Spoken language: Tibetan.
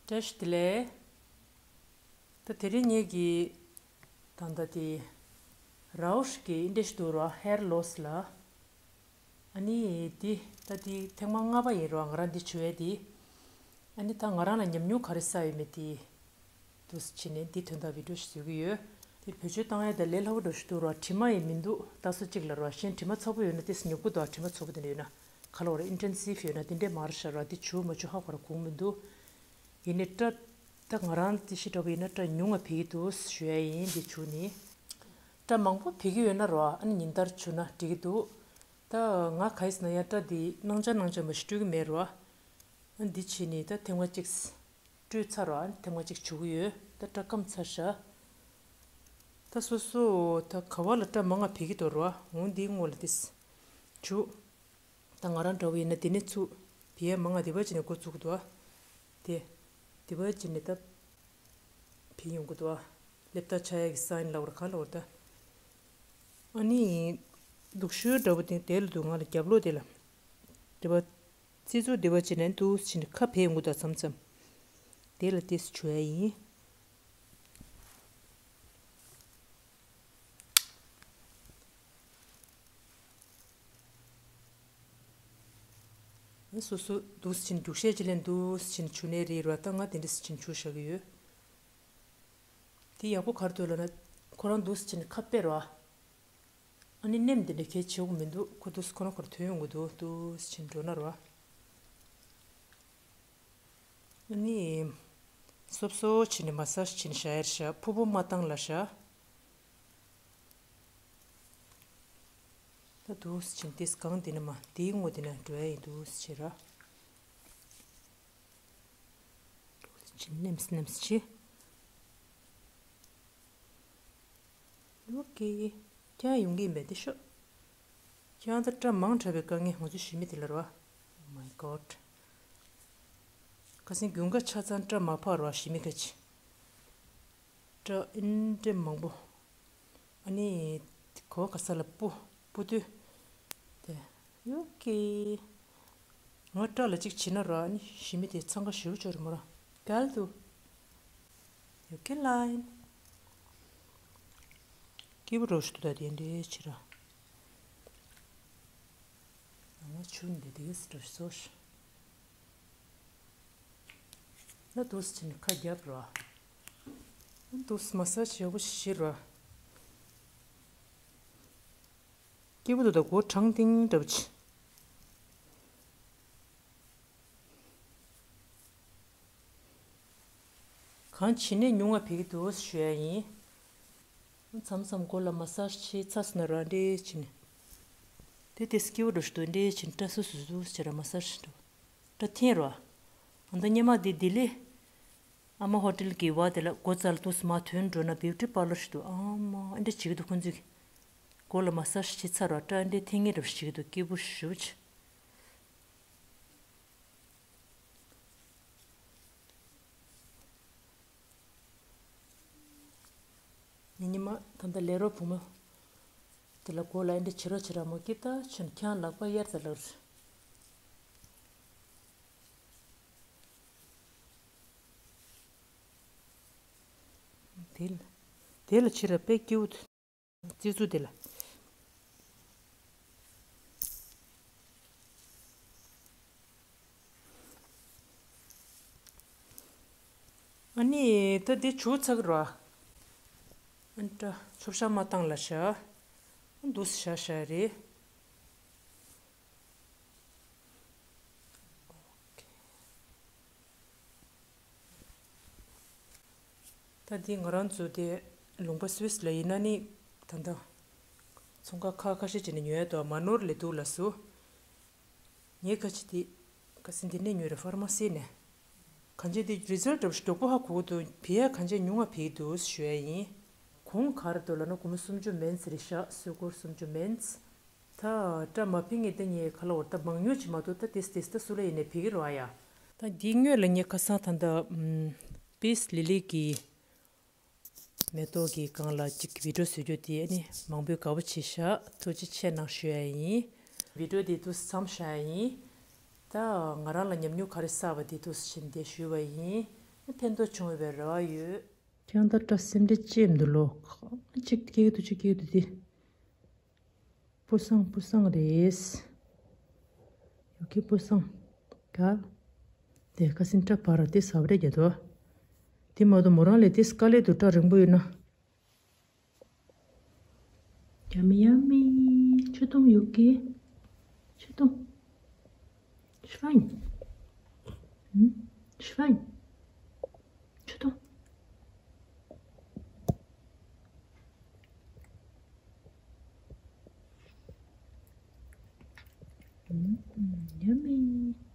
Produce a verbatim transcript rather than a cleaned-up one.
བཀྲ་ཤིས་བདེ་ལེགས། ད་དེ་རིང་ངེད་ཀྱི་ད་ལྟ་དེ་རའོ་ཤི་གི་ཨིན་ཌི་ཞིག་འདུག་ར། ཧེར་ལོ་སི་ལ། ཨ་ནི་འདི་ད་འདི་ཐེངས་མ་ལྔ་པ་ཡིན་ར། ང་རང་འདི་བྱུག་ཡས་འདི། ཨ་ནི་ད་ང་རང་ལ་ཉམས་མྱོང་ག་རེ་བསགས་ཡོད་མེད་དེ་འདུག་སེ་བྱས་ནས་འདི་དོན་དག་བི་ཌིའོ་ཞིག་བཟོ་གི་ཡོད། དེ་བེད་སྤྱོད་བཏང་ཡས་ད་ལས་སླ་པོ་འདྲ་ཞིག་འདུག་ར། དྲི་མ་ཡང་མི་འདུག་ད་སོ་གཅིག་ལ་ར། གཞན་དྲི་མ་ཚ་པོ་ཡོད་ན་དེ་ཉོབ་པོ་འདུག་དྲི་མ་ཚ་པོ་དེ་འདྲ་ཡོད་ན། ག་ལ་བར་ཨིན་ཊེན་སིབ་ཡོད་ན་དེ་འདྲས་མ་རེད་ཤག་ར། དེ་བྱུག་མ་བྱུག་ཧ་གོ་ར་དགོངས་མི་འདུག་ཡིན་ནའི་སྐྲ་ད་ང་རང་དེ་ཤི་འདྲ་པོ་ཡིན་ན་སྐྲ་ཉུང་ང་བད་ཀྱི་འདུག་ཞུ་ཡ་ཡིན། དེ་བྱུག་ནི་སྐྲ་མང་པོ་བད་ཀྱི་ཡོད་ན་ར། ཨ་ནི་ཉིན་ལྟར་བྱུག་ན་འགྲིག་གི་འདུག་ད་ང་ག་ཡིས་ན་ཡ་སྐྲ་དེ་སྣང་ཆ་སྣང་ཆ་མ་ཞིག་སྤྲོད་ཀྱི་མེད་ར། ཨ་འདི་བྱས་ནི་ད་ཐེངས་མ་གཅིག་སྤྲོད་ཚར་ར། ཨ་ཐེངས་མ་གཅིག་བྱུག་གི་ཡོད། ད་སྐྲ་སྐམ་ཚར་ཤག་ད་སོ་སོ་ད་ག་བ་ལ་སྐྲ་མང་ང་བད་ཀྱི་འདུག་ར། འོང་འདིའི་སྔོན་ལ་དེ་བྱུག་ད་ང་རང་འདྲ་བོ་ཡིན་ན་དེ་ནས་ཚུགས་བི་ཡ་མ་ང་དེ་བ་ཅི་ནས་འགོ་བཙུགས་འདུག་ཨ། དེ་དེ་བ་ཅི་ནས་ད་བི་ཡོང་གི་འདུག་ཨ། ལེབ་ཏ་ཆ་ཡ་གི་སའིན་ལབ་ར་ག་ལབ་ར་ད། ཨ་ནི་སྡུག་ཤོས་འདྲ་བོ་དེ་དེ་ལ་འདུག་ང་ལ་རྒྱབ་ལོགས་དེ་ལ་དེ་བ་ཙི་ཙུ་དེ་བ་ཅི་ནས་འདུག་ཅི་ནས་ཁ་བི་ཡོང་གི་འདུག་མཚམས་མཚམས་དེ་ལ་དེ་བྱུག་ཡ་ཡིན། སོ་སོ་འདུག་སེ་བྱས་ནས་རྒྱུག་ཤས་ཅིག་ལེན། འདུག་སེ་བྱས་ནས་བྱུག་ནའི་རེད་ར། ད་ང་དེ་འདྲ་སེ་བྱས་ནས་བྱུག་བཞག་གི་ཡོད། དེ་ཡག་པོ་ག་རེ་འདུག་ལབ་ན། ཁོ་རང་འདུག་སེ་བྱས་ནས་ཁ་ཕྱེ་ར། ཨ་ནི་ནེམ་དེ་འདྲ་གལ་ཆེ་བོ་མི་འདུག་ཁོ་འདུག་སེ་ཁོ་རང་ཁོ་རང་ཐོན་ཡོང་གི་འདུག་འདུག་སེ་བྱས་ནས་འགྲོ་ན་ར། ཨ་ནི་སོབ་སོབ་བྱས་ནས་མ་སཱ་ཇི་བྱས་ནས་བཞག་ཡར་བཞག་ཕུ་བོ་མ་བཏང་ལ་བཞག་ད་འདུག་སེ་བྱས་ནས་དེ་གང་དེ་ནས་མ་དེའི་ངོ་དེ་ནས་འགྲོ་ཡ་ཡིན། འདུག་སེ་བྱས་ར། འདུག་སེ་བྱས་ནས་ནེམ་སེ་ནེམ་སེ་བྱས། ཨོ་ཀེ། ཁྱེད་ཡོང་གི་མེད་དེ་ཤོག་ཁྱེད་ད་སྐྲ་མང་དྲགས་པའི་དཀའ་ངལ་ང་ཚོའི་ཞི་མི་དེ་ལ་རེད་བ། Oh my God། ཁ་སང་རྒྱུན་ཁ་ཆ་ཚང་སྐྲ་མ་ཕར་རེད་བ། ཞི་མི་ཁ་ཅིག་སྐྲ་ཨིན་འདྲེ་མང་པོ། ཨ་ནི་གོ་ག་ས་ལ་སྤུ་སྤུ་དུས་དེ་ཡོ་ཀེ། ང་སྐྲ་ལ་གཅིག་བྱིན་ན་ར། ཨ་ནི་ཞི་མི་དེ་འཚང་ཁ་ཞེ་པོ་ཅིག་རེད་མོ་ར། གལ་དུ་ཡོ་ཀེ་ལ་ཡིན། སྐྱིད་པོ་འགྲོ་ཞིག་ཏུ་ད་དེ་འདྲའི་ཕྱིར་ར། ང་ཆུ་འདི་དེ་གས་འགྲོ་ཞིག་སོ་ཞིག་ད་འདུག་སེ་བྱས་ནས་ཁ་རྒྱབ་ར། འདུག་སེ་མ་སཱ་ཇི་ཡག་པོ་ཞིག་བྱེད་ར། སྐྱིད་པོ་འདུག་ད་མགོ་བྲང་ཏིང་འདྲ་པོ་བྱེད། གང་བྱེད་ནས་ཉུང་ང་བེད་ཀྱི་འདུག་ཞུ་ཡ་ཡིན། མཚམས་མཚམས་མགོ་ལ་མ་སཱ་ཇི་བྱེད་ཚར་སོང་ན་ར་འདྲེ་བྱེད་ནས། དེ་དེ་སྐྱིད་པོ་འགྲོ་ཞིག་འདུག་འདྲེ་བྱེད་ནས་སྐྲ་སོ་སོ་སོ་བྱེད་ར་མ་སཱ་ཇི་འགྲོ། སྐྲ་འཐེན་ར། ཨ་ད་སྙེ་མ་དེ་ལྡི་ལི། ཨ་མ་ཧོ་ཊེལ་གྱི་བ་དེ་ལ་སྒོ་རྩ་ལ་འདུག་སེ་མར་ཐོན་འགྲོ་ན་བིའུ་ཊི་པར་ལར་ཞིག་འདུག་ཨ་མ་ཨ་འདྲ་བྱེད་ཀྱི་འདུག་ཁོང་ཚོས། མགོ་ལ་མ་སཱ་ཇི་བྱེད་ཚར་ར་སྐྲ་ཨ་འདྲ་འཐེན་ངེས་འདྲ་བྱེད་ཀྱི་འདུག་སྐྱིད་པོ་ཞེ་པོ་བྱེད། ཉི་མ་ད་ལྟ་ལས་རོགས་བུ་མོ་དེ་ལ་མགོ་ལ་ཨེ་འདྲ་བྱེད་རོགས་བྱེད་ར་མོ་སྐྱིད་ད་ཆུན་ཁྱང་ལག་པ་གཡར་ཙ་ལགས། དེ་ལ་དེ་ལ་ཕྱིར་ར་དཔེ་སྐྱིད་པོ་འདུག་ཙི་ཙུ་དེ་ལ། ཨ་ནི་ད་འདི་བྱུག་ཚར་ར། ཨ་ནི་ད་ཆོབ་ཤ་མ་བཏང་ལ་བཞག་འདུག་སེ་བཞག་བཞག་རེད། ད་འདི་ང་རང་ཚོ་དེ་ལུང་པ་སུད་སི་ལ་ཡིན་ན་ནི་ད་ལྟ་ཚོང་ཁང་ཁ་ཁ་ཤས་ཅིག་ནས་ཉོ་ཡ་འདུག་མ་ནོར་ལས་འདུག་ལ་སུ། ངས་ཁ་ཆེ་དེ་ཁ་སང་འདི་ནས་ཉོས་རེད་ཕར་མ་སི་ནས། གང་ཅི་དེ་རི་ཛལ་ཊི་འདྲ་པོ་ཞིག་མགྱོགས་པོ་ཧ་གོ་གི་འདུག་བི་ཡ་གང་ཅི་ཉུང་ང་བི་འདུག་ཞུ་ཡ་ཡིན། གོང་ག་རེ་འདུག་ལབ་ན་སྒོར་མོ་སུམ་ཅུ་མན་ཙི་རེད་ཤག་སོ་སྒོར་སུམ་ཅུ་མན་ཙི། ད་སྐྲ་མ་ཕིང་ངེ་ཏེ་ངེ་ཁ་ལ་འོར་ད་མང་ཉུང་ཅི་མ་གཏོགས་ད་ཏེས་ཏེས་ད་སུ་ལ་ཡིན་ནས་ཕི་གི་རོ་ཨ་ཡ། ད་འདི་སྔོན་ལ་ངས་ཁ་སང་ད་ད་པིས་ལི་ལི་གི་མེ་ཏོག་གི་སྒང་ལ་ཅིག་བི་ཌིའོ་བཟོ་རྒྱུ་དེ་ཨ་ནི་མང་པོས་དགའ་པོ་བྱས་ཤག་ཐུགས་རྗེ་ཆེ་གནང་ཞུ་ཡ་ཡིན། བི་ཌིའོ་དེ་དུས་མཚམས་བཞག་ཡ་ཡིན། ད་ང་རང་ལ་ཉམས་མྱོང་ག་རེ་བསགས་པ་དེ་དུས་ཕྱིན་ཏེ་ཞུས་པ་ཡིན། ཕན་ཐོགས་བྱུང་བའི་རེ་བ་ཡོད། ཀྱང་ད་སྐྲ་སེམས་ཁྲལ་ཅེས་མི་འདུག་ལོ། གཅིག་སྐྱེ་གི་འདུག་གཅིག་སྐྱེ་གི་འདུག་དེ། སྤུ་སང་སྤུ་སང་རེད། ཡོ་གི་སྤུ་སང་། ག་དེ་ཁ་སིན་སྐྲ་བར་དེ་ཟབ་རེད་རྒྱ་དོ། དེ་མ་གཏོགས་མོ་རང་ལས་དེ་དཀའ་ལས་འདུག་སྐྲ་རིང་པོ་ཡོད་ན། Yummy, yummy. ཆུ་འཐུང་ཡོད་ཀི། ཆུ་འཐུང་། Schwein. ཧུམ། Schwein. ཆུ་འཐུང་། ཧུམ། Yummy.